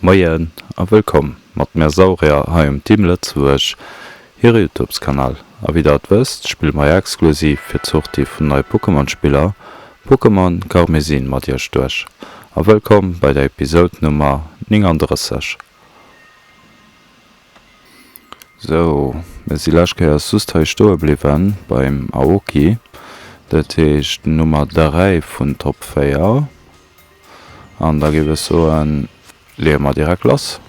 Moien a wëllkomm mat mär Saurier hei um Team Lëtzebuerg hire Youtubes Kanal. A wéi der et wësst spille mer exklusiv fir d'Sortie vun neie Pokémon Spiller Pokémon Karmesin mat iech duerch. A wëllkomm bei der Episode Nummer 39. Sou, mir si lescht Kéiers just hei stoe bliwwen beim Aoki, dat heescht Nummer 3 vun Top 4. An da géif ech soen, leeë mer direkt lass.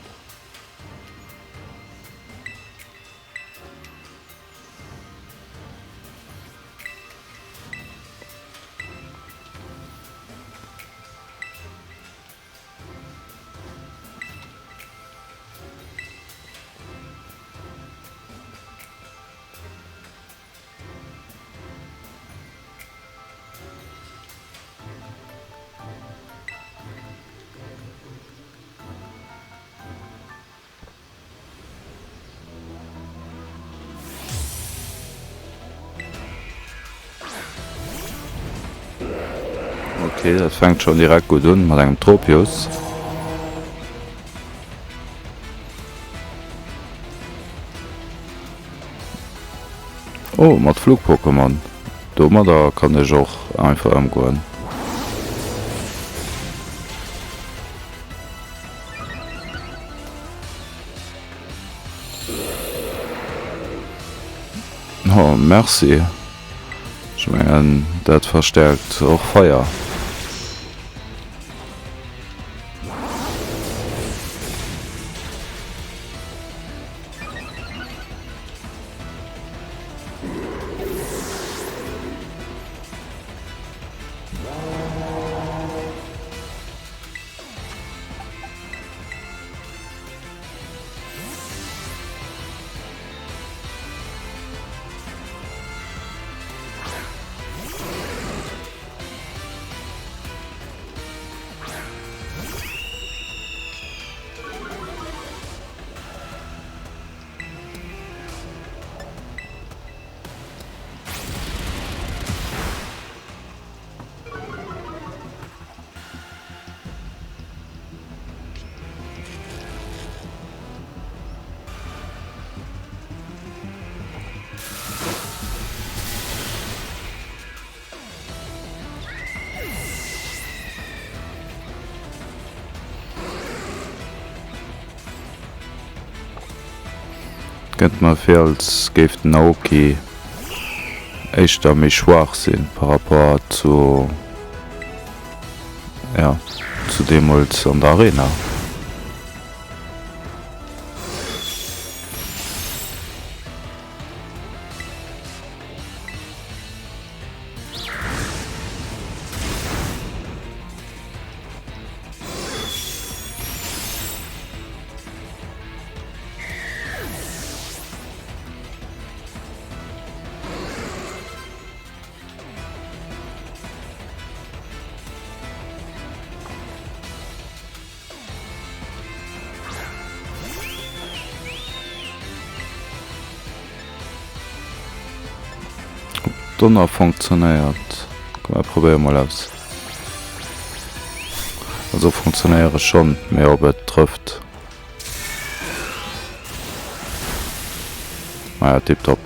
Ok, dat fänkt schon direkt gutt un mat engem Tropius. Oh, mat Flug-Pokémon. Domadder kann ech och einfach ëmgoen. Oh, merci. Ech mengen, dat verstärkt och Feier. Kënnt mer vir als géif den Aoki éischter méi schwaach sinn par rapport zu ja zu deemools an der Arena. Ob Donner funktionéiert? Komm mir probéiere mol aus. Also funktionéiere schonn, mee ob et trëfft. Naja, tiptop.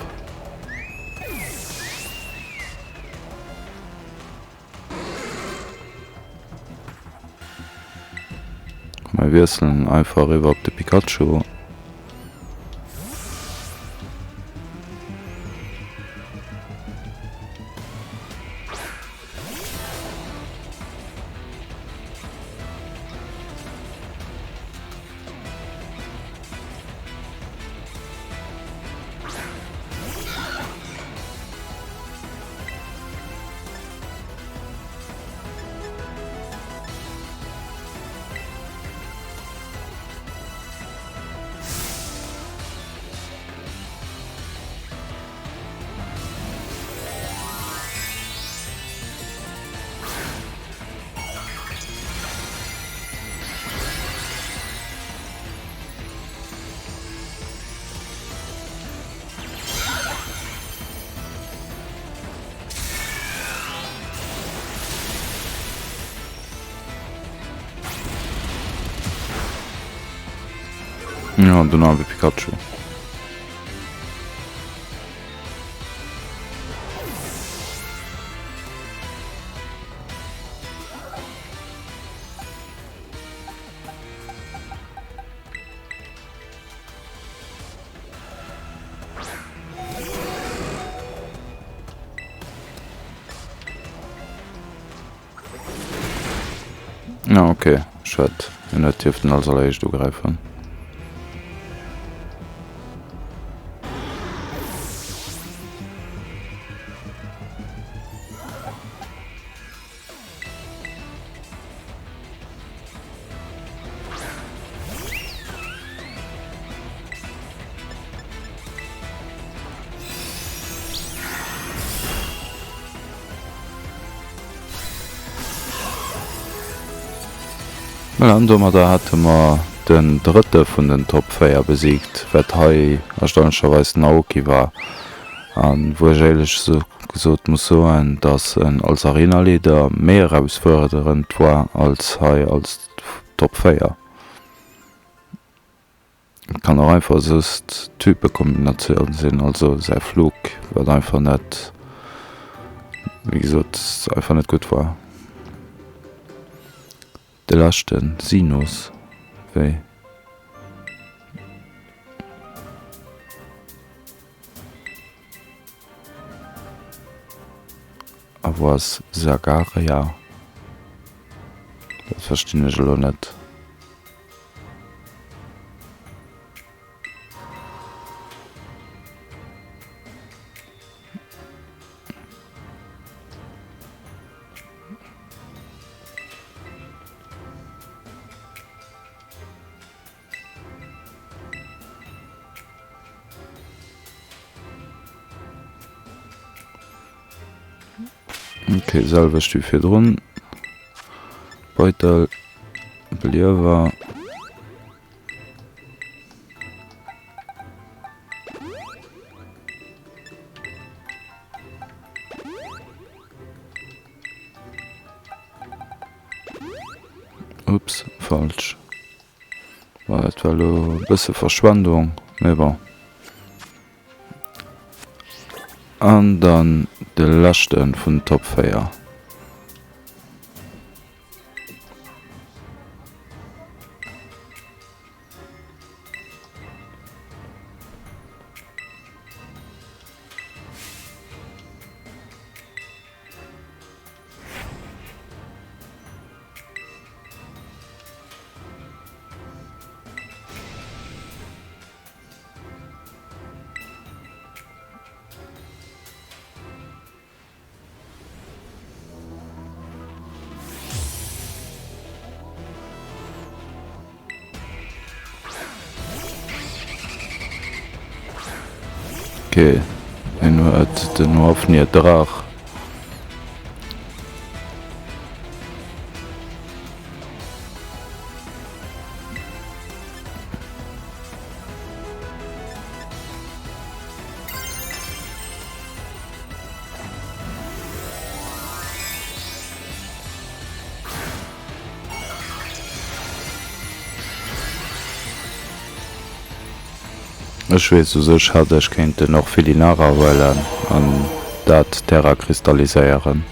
Mir wiesselen einfach eriwwer op de Pikachu. An dono awer Pikachu. Ah ok, schued, hien huet dierften als alleréischt ugräifen. Voilà, an domadder hate mer den drëtte vun den Top 4 besiegt, wat hei erstaunlecherweis den Aoki war. An wou ech éierlech gesot muss soen, dass en als Arenaleader méi erausfuerderend war als hei als Top 4. Et kann och einfach soss d'Typekombinatioun sinn, also säi Flug wat einfach net, wéi gesot, einfach net gutt war. De leschten Sinus, wéi? A wou ass Sagaria? Dat verstinn ech elo net. Okay, selwecht wéi virdrun. Beutel, Beliewer. Ups, falsch. War dat war elo e bësse Verschwendung, mee bon. An dann de leschte vun Top 4. Okay, en huet den Hoafnir Draach. Ech weess, u sech hätt ech kéinten och Felinara huelen an dat terrakristalliséieren.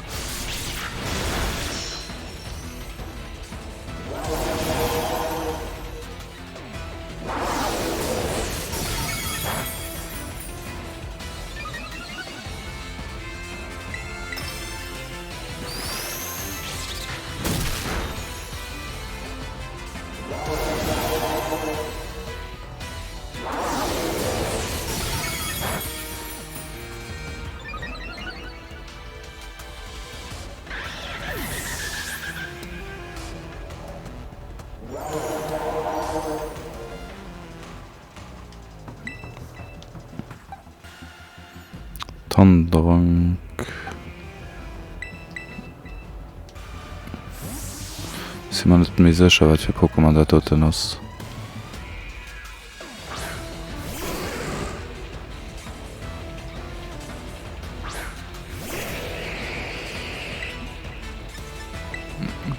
Thunderunk. Si mer net méi sécher wat fir Pokémon dat doten ass.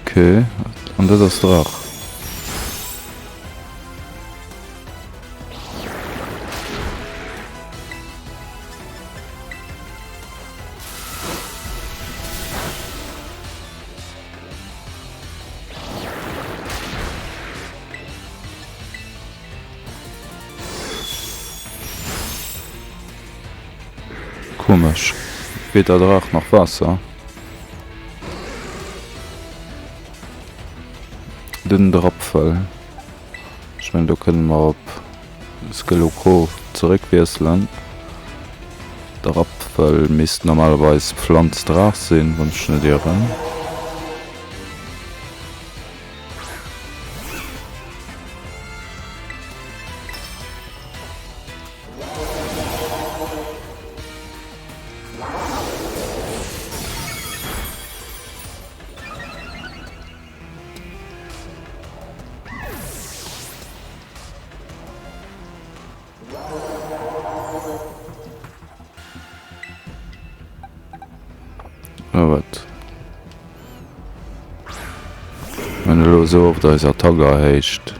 Okay, an dat ass Draach. Komesch. Weder Draach nach Waasser. Den Drapfel. Ech mengen do kënne mer op Skelokro zeréckwiesselen. Drapfel misst normalerweis Pflanz-Draach sinn, wann ech net ieren. Oh wat. Wenn elo esou oft eis Attack erhéicht.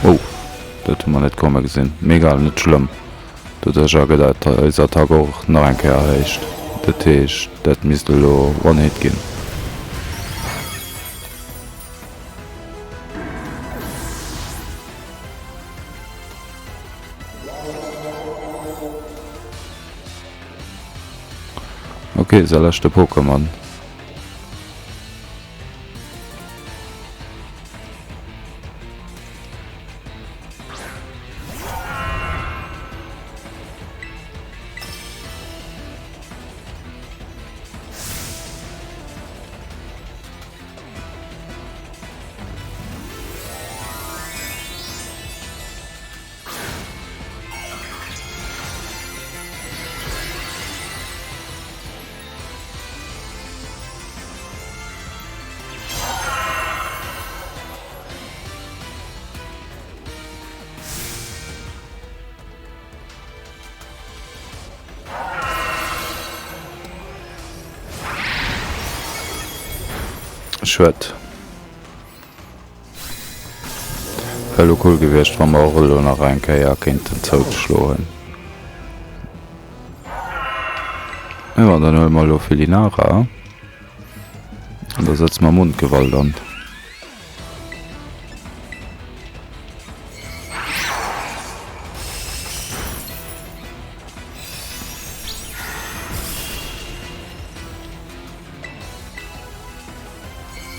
Oh, dat hu mer net komme gesinn. Mee egal, net schlëmm. Doduercher gëtt eis Attack och nach eng Kéier erhéicht. Dat heescht, dat misst elo One-Hit ginn. Ok, säi leschte Pokémon. Schued. Wär lo cool gewiescht, wa mer och elo nach eng Kéier kéinten zouschloen. Jo, dann huele mer elo Felinara. An da setze mer Mondgewalt an.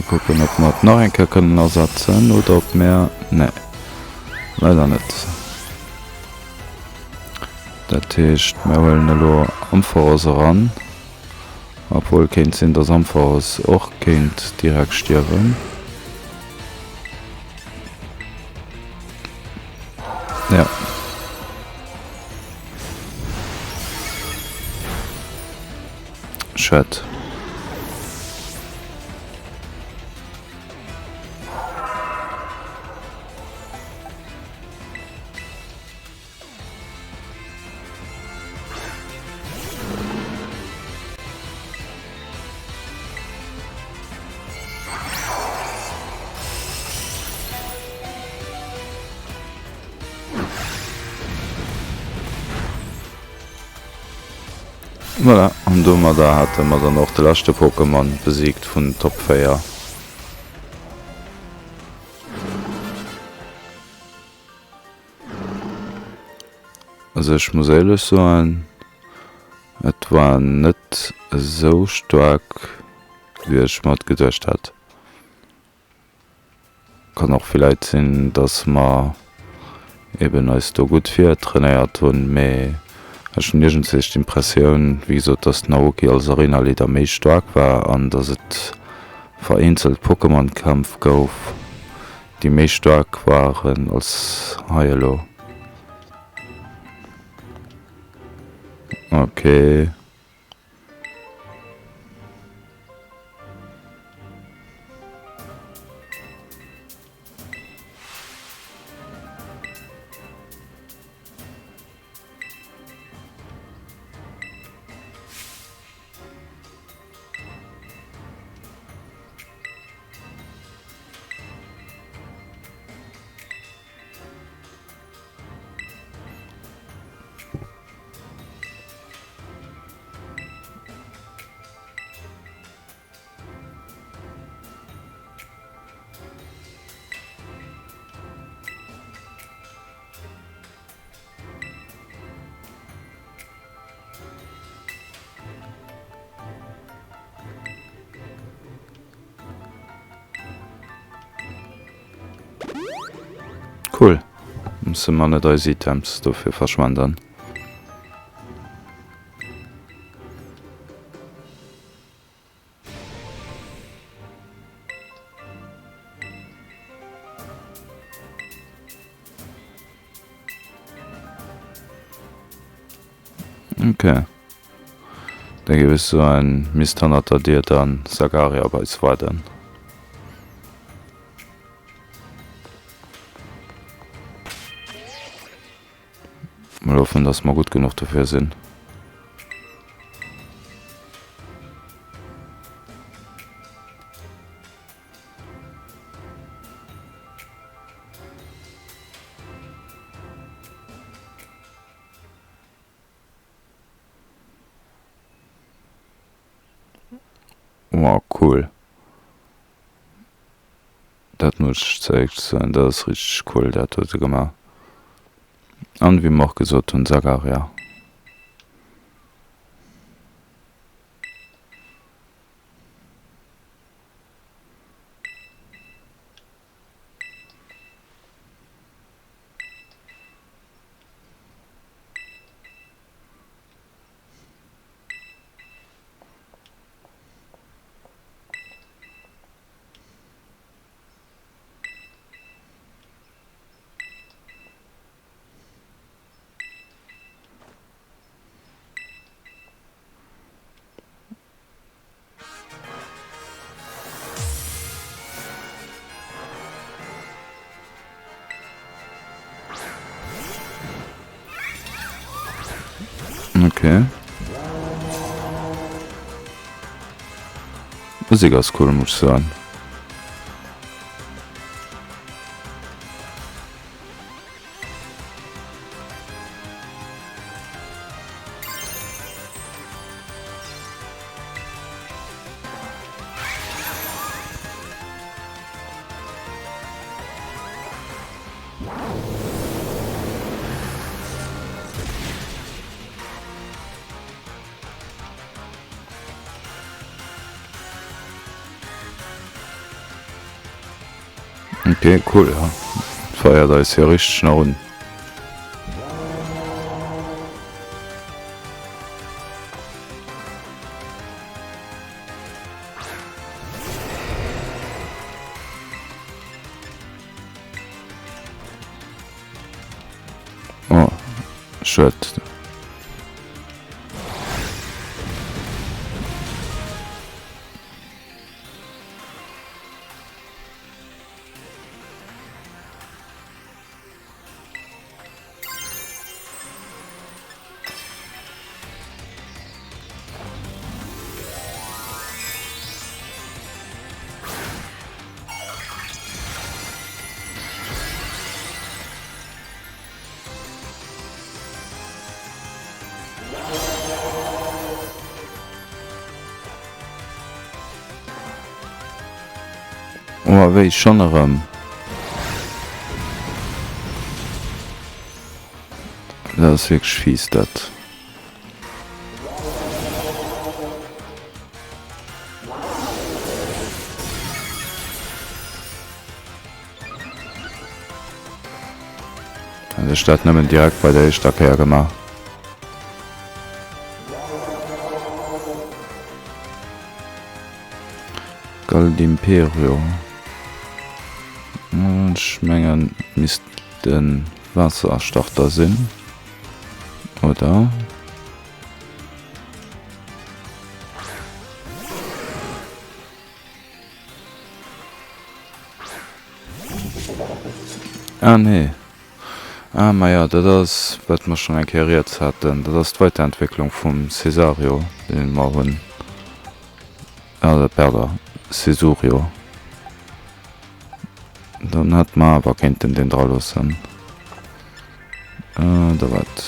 Kucken ob mer et nach eng Kéier kënnen ersetzen oder ob mer, nee leider net. Dat heescht mer huelen elo Ampharos eran, obwuel kéint sinn dass Ampharos och kéint direkt stierwen. Ja. Schued. Voilà, an domadder hate mer dann och de leschte Pokémon besiegt vun Top 4. Also ech muss éierlech soen, et war net esou staark wéi ech mer et geduecht hat. Kann och villäit sinn, dass mer eben eis do gutt virtrainéiert hunn, mee ech hunn iergendswéi d'Impressioun, wéi gesot, dass den Naoki als Arenaleader méi staark war an dass et vereenzelt Pokémon-Kämpf gouf, déi méi staark waren als hei elo. Okay. Cool. Musse mer net eis Items dofir verschwenden. Okay. Da géif ech soen, misst hannert der Dier dann Sagaria op eis waarden. Mol hoffen, dass mer gutt genuch dofir sinn. Wow, cool. Dat muss ech zeréck soen, dat ass richteg cool, dat huet se gemaach. An wéi mer och gesot hunn, Sagaria. Okay. Musek ass cool, muss ech soen. Okay, cool, ja. Feiert eis hier richteg nach un. Oh, schued. Oh wéi, schonn erëm? Dat ass wierklech fies dat. Hätt ech dat nëmmen direkt bei der éischter Kéier gemaach. Galdimperio. Ech mengen et misst de Waasserstarter sinn, oder? Ah nee. Ah maja, dat ass wat mer schonn eng Kéier rieds haten, dat ass d'Weiterentwécklung vum Cesario, dee mer hunn. Ah, pardon, Cesurio. Dann hätt mer awer kéinten deen dra loossen. Oder wat?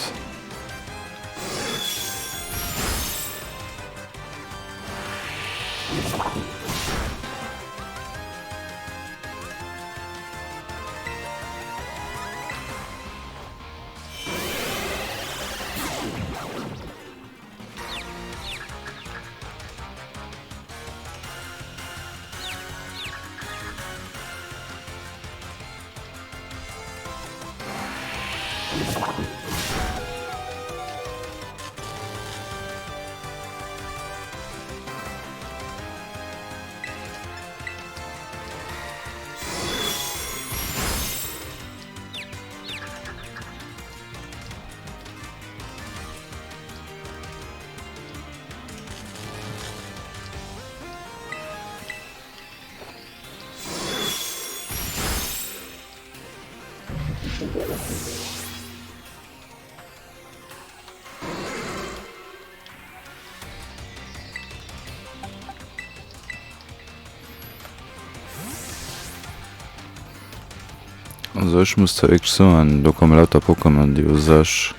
Also ech muss zwar wierklech soen, do komme lauter Pokémon déi u sech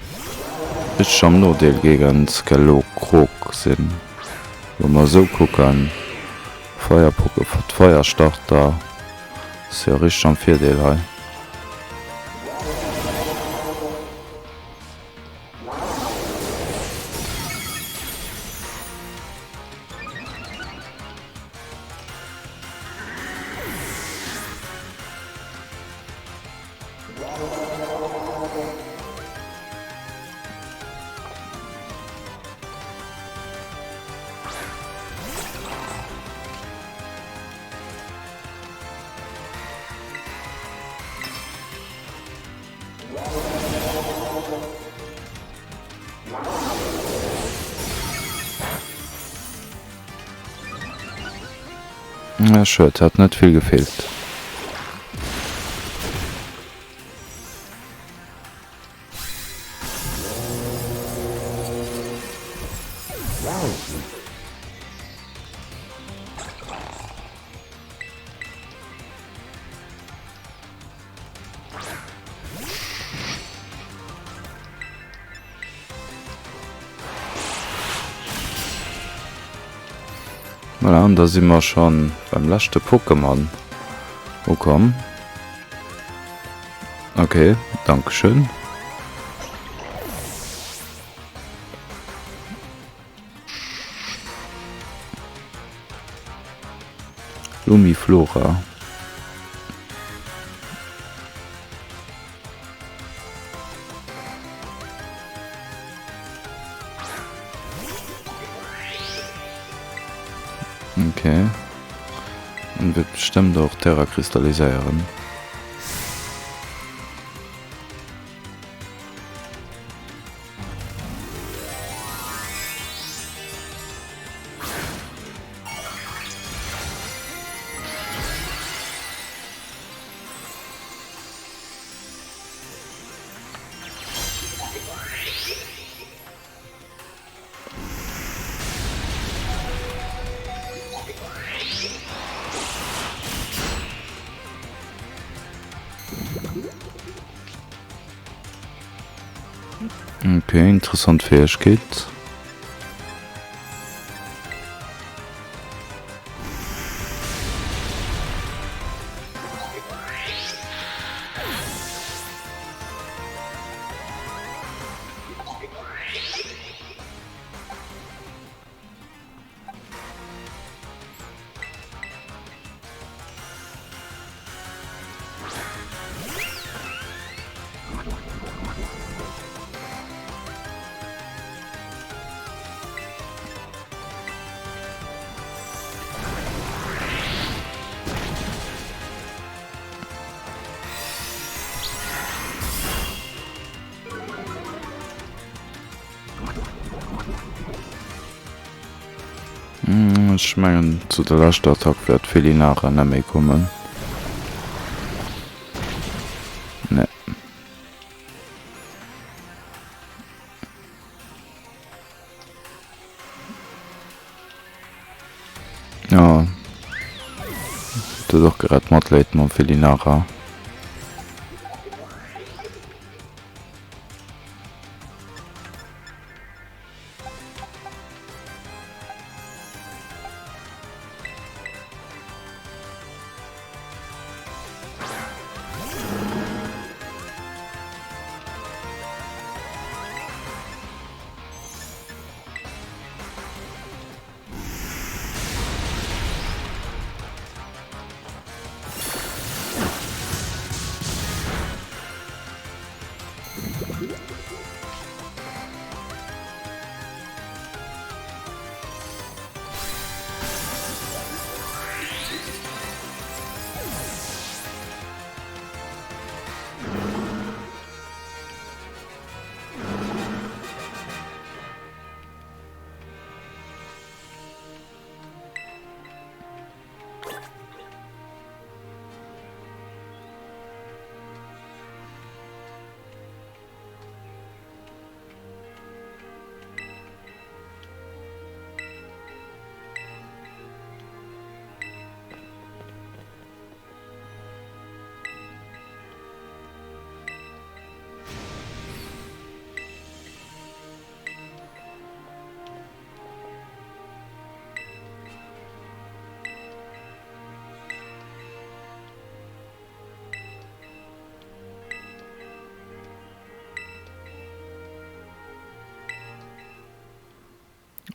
richteg am Nodeel géigent Skellokrok sinn. Wa mer esou kucken, Feier-Poké, d'Feierstarter ass jo richteg am Virdeel hei. Ah, schued, hat net vill gefeelt. Voilà, an da si mer schon beim leschte Pokémon ukomm. Okay, dankeschön. Lumiflora. Okay. An wird bestimmt och Terra kristalliséieren. Okay, interessant Fähigkeet. Ech mengen zu der leschter Attack wäert d'Felinara net méi kommen. Nee. Ja. Et huet och gerett Matleed mam Felinara.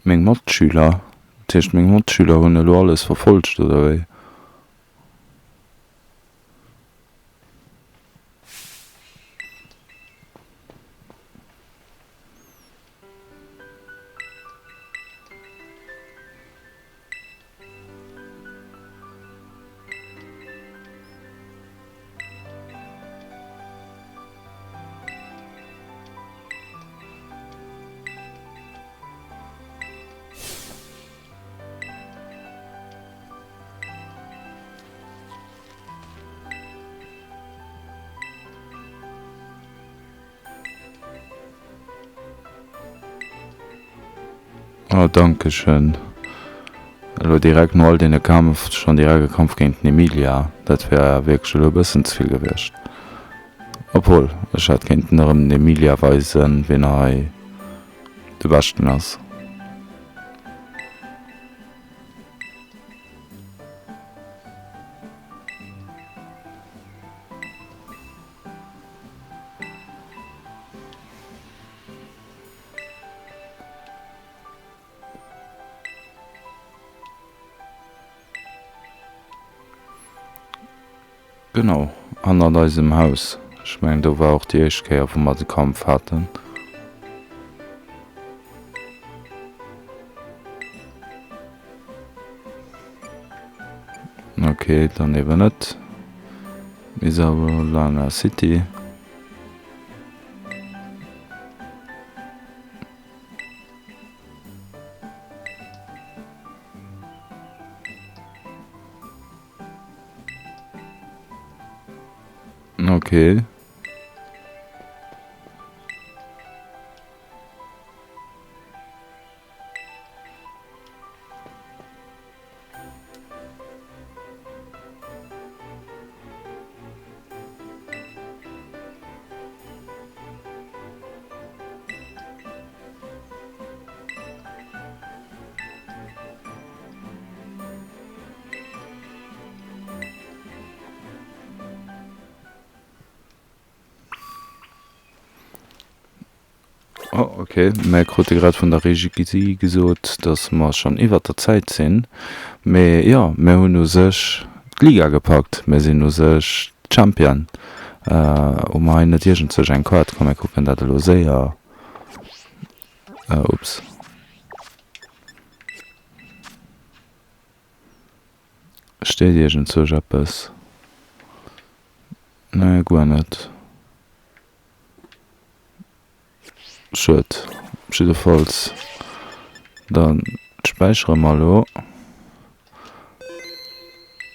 Meng Matschüler? Dat heescht meng Matschüler hunn elo alles verfolgt oder wéi? Oh dankeschön. Elo direkt no all deene Kämpf schon direkt e Kampf géint den Emilia, dat wär wierklech elo e bëssen ze vill gewiescht. Obwuel, ech hätt kéinten erëm den Emilia weisen, wien hei de beschten ass. Genau, hannert eisem Haus. Ech mengen do war och déi éischt Kéier wou mer de Kampf haten. Ok, dann eben net. Misavolana City. Okay. Oh ok, mär krute grad vun der Regie gesot, dass mer schonn iwwert der Zäit sinn. Mee jo, mär hunn u sech d'Liga gepackt, mär sinn u sech Champion. Hu mer hei net iergendzwousch eng Kaart? Komm mir kucken dat elo séier. Ups. Steet iergendzwousch eppes? Nee, guer net. Schued. Jiddefalls, da späichere mer elo.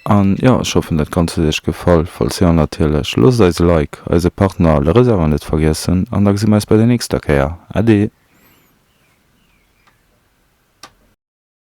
An jo, ech hoffen dat Ganzt huet iech gefall. Falls jo natierlech, loosst eis e Like, eise Partner Le Reservoir net vergiessen an da gesi mer eis bei der nächster Kéier. Ade!